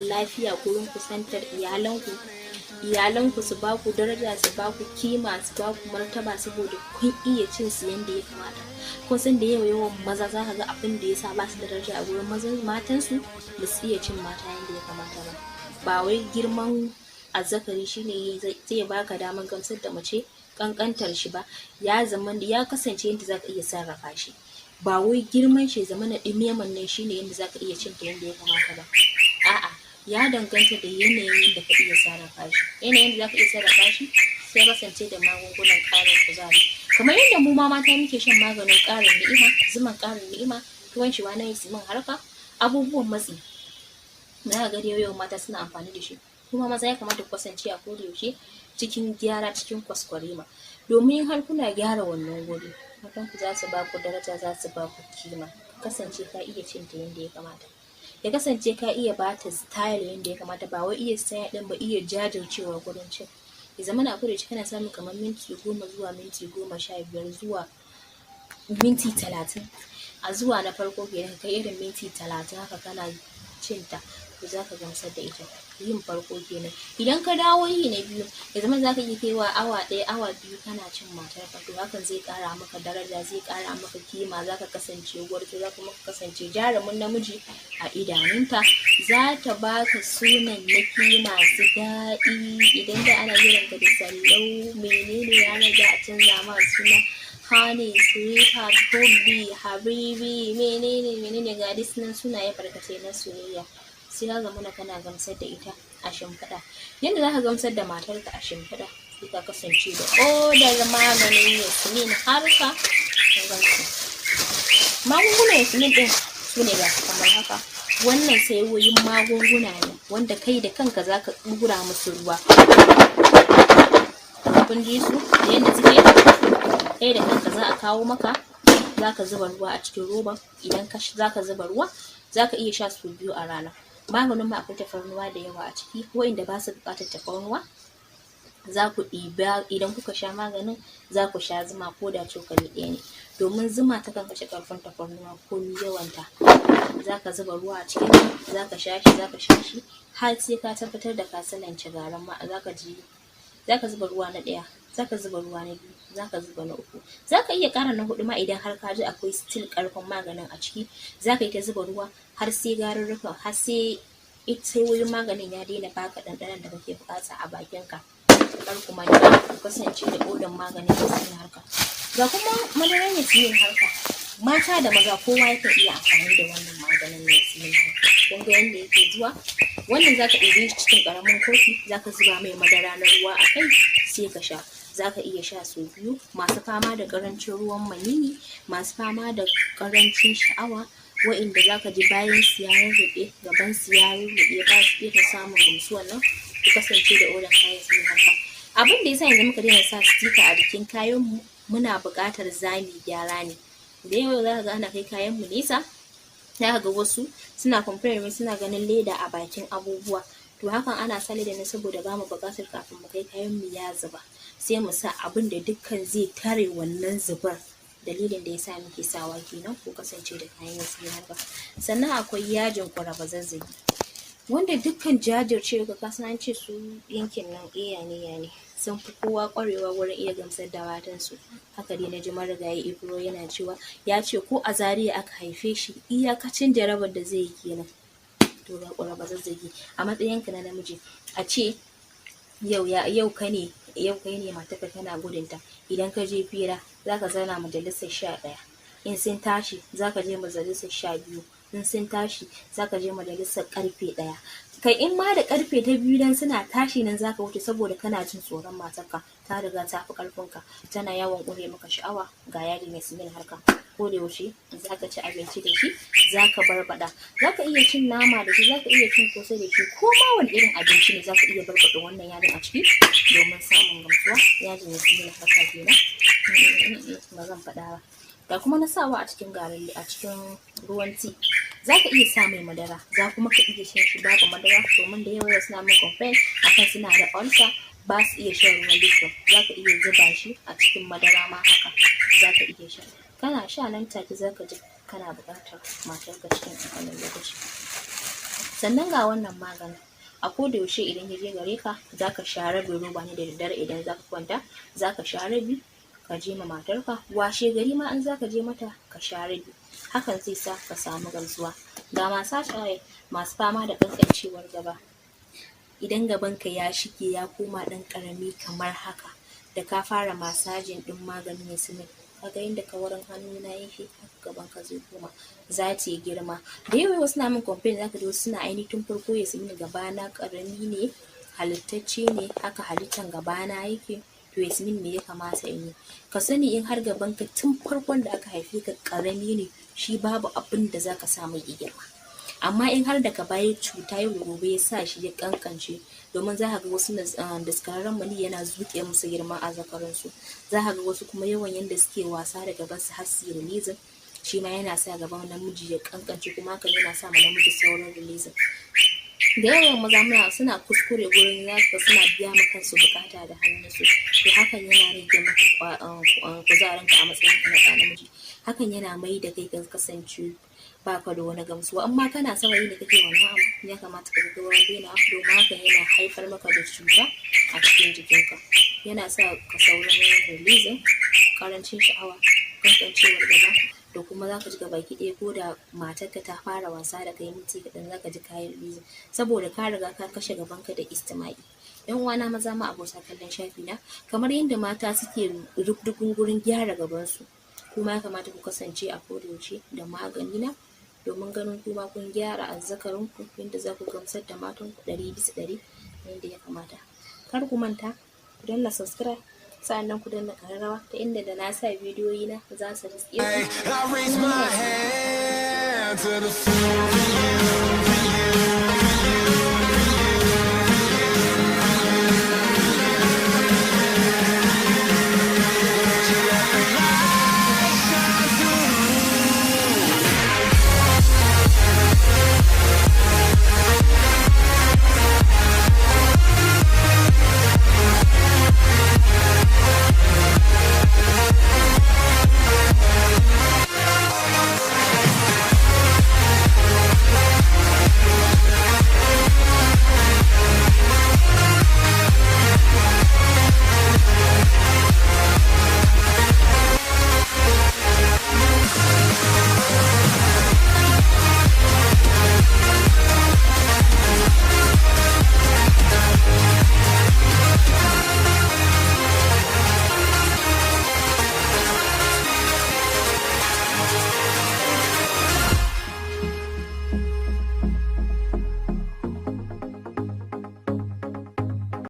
Lafiya gurin kusantar iyalanku, iyalanku su ba ku daraja, su ba ku kima, su ba ku martaba, saboda kun iya cin su yanda ya kamata. Kun san da yawa yawan maza za ka ga abin da ya sa ba su da daraja a gurin mazan matansu, ba su iya cin mata yanda ya kamata ba. Ba wai girman azzakari shine zai baka damar gamsar da mace ƙanƙantar shi ba, ya zama ya kasance yadda zaka iya sarrafa shi. Ba wai girman shi ya zamana ɗimeman nan shine yanda zaka iya cin ta yanda ya kamata ba. A'a, ya danganta da yanayin yadda ka iya sarrafa shi. Yanayin da zaka iya sarrafa shi sai kasance da magungunan ƙarin kuzari. Kamar yadda mu ma mata muke shan maganin ƙarin ni'ima, zuman ƙarin ni'ima, tuwon shi na Yasmin harka, abubuwan matsi. Za ka ga da yawan mata suna amfani da shi. Kuma maza ya kamata ku kasance a koda yaushe cikin gyara, cikin kwaskwarima. Domin har kuna gyara wannan wuri, matanku za su ba ku daraja, za su ba ku kima. Ka kasance ka iya cin ta yanda ya kamata. Ya kasance ka iya ba ta style yanda ya kamata, ba wai iya style ɗin ba, iya jajircewa gurin cin. Ya zamana a koda yaushe kana samun kamar minti 10 zuwa minti 15 zuwa minti 30. A zuwa na farko kenan ka kai irin minti 30 haka kana cin ta, to za ka gamsar da ita. Yin farko kenan. Idan ka dawo yi na biyu, ya zamana za ka iya kaiwa awa 1, awa 2 kana cin matarka, to hakan zai ƙara maka daraja, zai ƙara maka kima, za ka kasance gwarzo, za kuma ka kasance jarumin namiji a idanunta. Za ta ba ka sunannaki masu daɗi. Idan da ana kiranka da Sallau, menene ranar za a canza ma suna honey, sweetheart, hubby, habibi, menene menene, ga dai sunan sunaye barkatai na soyayya. Sai ka zamana kana gamsar da ita a shimfiɗa. Yanda za ka gamsar da matarka a shimfiɗa, sai ka kasance da odar maganin Yasmin harka, kun gansu. Magungunan Yasmin ɗin su ne ga su kamar haka. Wannan saiwoyin magunguna ne wanda kai da kanka za ka ɗura musu ruwa. Kun ji su da yanda suke? Kai da kanka za a kawo maka, za ka zuba ruwa a cikin roban. Idan ka za ka zuba ruwa, za ka iya sha sau biyu a rana. Maganin ma akwai tafarnuwa da yawa a ciki. Wa'inda ba su buƙatar tafarnuwa, za ku ɗiba, idan kuka sha maganin za ku sha zuma ko da cokali ɗaya ne. Domin zuma takan kashe ƙarfin tafarnuwa komi yawanta. Za ka zuba ruwa a cikin, za ka sha shi, za ka sha shi har sai ka tabbatar da ka silance garin ma. Za ka ji za ka zuba ruwa na ɗaya, za ka zuba ruwa na biyu, za ka zuba na uku. Za ka iya ƙara na huɗu ma idan har ka ji akwai still ƙarfin maganin a ciki. Za ka yi ta zuba ruwa har sai garurrukan, har sai saiwoyin maganin ya daina baka ɗanɗanon da kake buƙata a bakinka. Kar ku manta ku kasance da odan maganin Yasmin harka. Ga kuma madarar Yasmin harka. Mata da maza kowa yakan iya amfani da wannan maganin na Yasmin harka. Kun ga yanda yake zuwa? Wannan za ka ɗebe shi cikin ƙaramin kofi, za ka zuba mai madara na ruwa a kai, sai ka sha. Za ka iya sha sau biyu. Masu fama da ƙarancin ruwan maniyyi, masu fama da ƙarancin sha'awa, wa'inda za ka ji bayan su ya rurruɓe, gaban su ya rurruɓe, ba su iya samun gamsuwan nan, ku kasance da odan kayan Yasmin harka. Abin da ya sa yanzu muka daina sa sticker a jikin kayanmu, muna buƙatar za mu yi gyara ne. Da yawa za ka ga ana kai kayanmu nesa, za ka ga wasu suna complaining, suna ganin leda a bakin abubuwa. To hakan ana sa leda ne saboda ba mu buƙatar kafin mu kai kayanmu ya zuba. Sai mu sa abin da dukkan zai tare wannan zubar. Dalilin da ya sa muke sawa kenan. Ku kasance da kayan Yasmin harka. Sannan akwai yajin ƙwaraba zazzagi. Wanda dukkan jajircewa, ka san an ce su yankin nan iya ne ya ne, sun fi kowa ƙwarewa wurin iya gamsar da matansu. Haka dai na ji marigayi Ibro yana cewa, ya ce ko a Zaria aka haife shi, iyakacin jarabar da zai yi kenan. To ga ƙwaraba zazzagi. A matsayinka na namiji, a ce yau ya yau ka ne yau kai ne matarka tana gudunta. Idan ka je fira, za ka zauna majalisar 11. In sun tashi, za ka je majalisar 12. In sun tashi, za ka je majalisar karfe 1. Kai, in ma da karfe ta biyu dan suna tashi nan za ka wuce, saboda kana jin tsoron matarka ta riga ta fi ƙarfinka, tana yawan ƙure maka sha'awa. Ga yajin Yasmin harka. Ko da yaushe za ka ci abinci da shi, za ka barbaɗa. Za ka iya cin nama da shi, za ka iya cin kosai da shi, ko ma wani irin abinci ne za ka iya barbaɗa wannan yajin a ciki domin samun gamsuwa. Yajin Yasmin harka kenan. Ba zan faɗa ba. Ga kuma na sawa a cikin garin, a cikin ruwan tea. Za ka iya sa mai madara, za kuma ka iya shan shi babu madara, domin da yawa suna min complain akan suna da ulcer, ba su iya shan ruwan Lipton. Za ka iya zuba shi a cikin madara ma haka, za ka iya sha. Kana sha, nan take za ka ji kana buƙatar matarka cikin ƙanƙanin lokaci. Sannan ga wannan maganin, a koda yaushe idan ya je gare ka, zaka sha rabin roba ne da daddare idan zaka kwanta, zaka sha rabi ka je ma matarka, washe gari ma in zaka je mata ka sha rabi. Hakan zai sa ka samu gamsuwa. Ga massage oil masu fama da ƙanƙancewar gaba. Idan gabanka ya shige ya koma ɗan ƙarami kamar haka, da ka fara massaging ɗin maganin Yasmin, kaga yadda kaurin hannuna yake, haka gabanka zai koma, za ta yi girma. Da yawa wasu na min complain, zaka ji wasu suna ainihin tun farko Yasmin gabana ƙarami ne, halittacce ne, haka halittan gabana yake. To Yasmin, me ya kamata in yi? Ka sani, in har gabanka tun farkon da aka haife ka ƙarami ne, shi babu abin da zaka sa mai ya girma. Amma in har daga baya cuta yau da gobe ya sa shi ya ƙanƙance, domin za ka ga wasu daskararren maniyyi yana zuƙe musu girma a zakaransu. Za ka ga wasu kuma yawan yanda suke wasa da gabansu har su yi releasing, shi ma yana sa gaban namiji ya ƙanƙance, kuma hakan yana sa ma namiji saurin releasing. Da yawan maza muna suna kuskure gurin za ka ga suna biya ma kansu buƙata da hannunsu, to hakan yana rage maka kuzarinka a matsayinka na ɗa namiji. Hakan yana mai da kai ka kasance baka da wani gamsuwa. In ma kana saurayi ne kake wannan abu, ya kamata ka gaggawar dainawa, domin hakan yana haifar maka da cuta a cikin jikinka. Yana sa ka saurin releasing, ƙarancin sha'awa, ƙanƙancewar gaba, da kuma za ka ji gabaki ɗaya ko da matarka ta fara wasa da kai minti kaɗan, za ka ji ka yi releasing, saboda ka riga ka kashe gabanka da istima'i. ‘Yan uwana maza ma'abota kallon shafi na, kamar yadda mata suke rubdugun gurin gyara gabansu, kuma ya kamata ku kasance a koda yaushe da magani na, domin ganin kuma kun gyara azzakarinku yadda za ku gamsar da matanku 100% yadda ya kamata. Kar ku manta ku danna subscribe, sa'annan ku danna ƙararrawa ta inda da na sa bidiyoyi na za su riske ku. I raise my hand to the sun for you.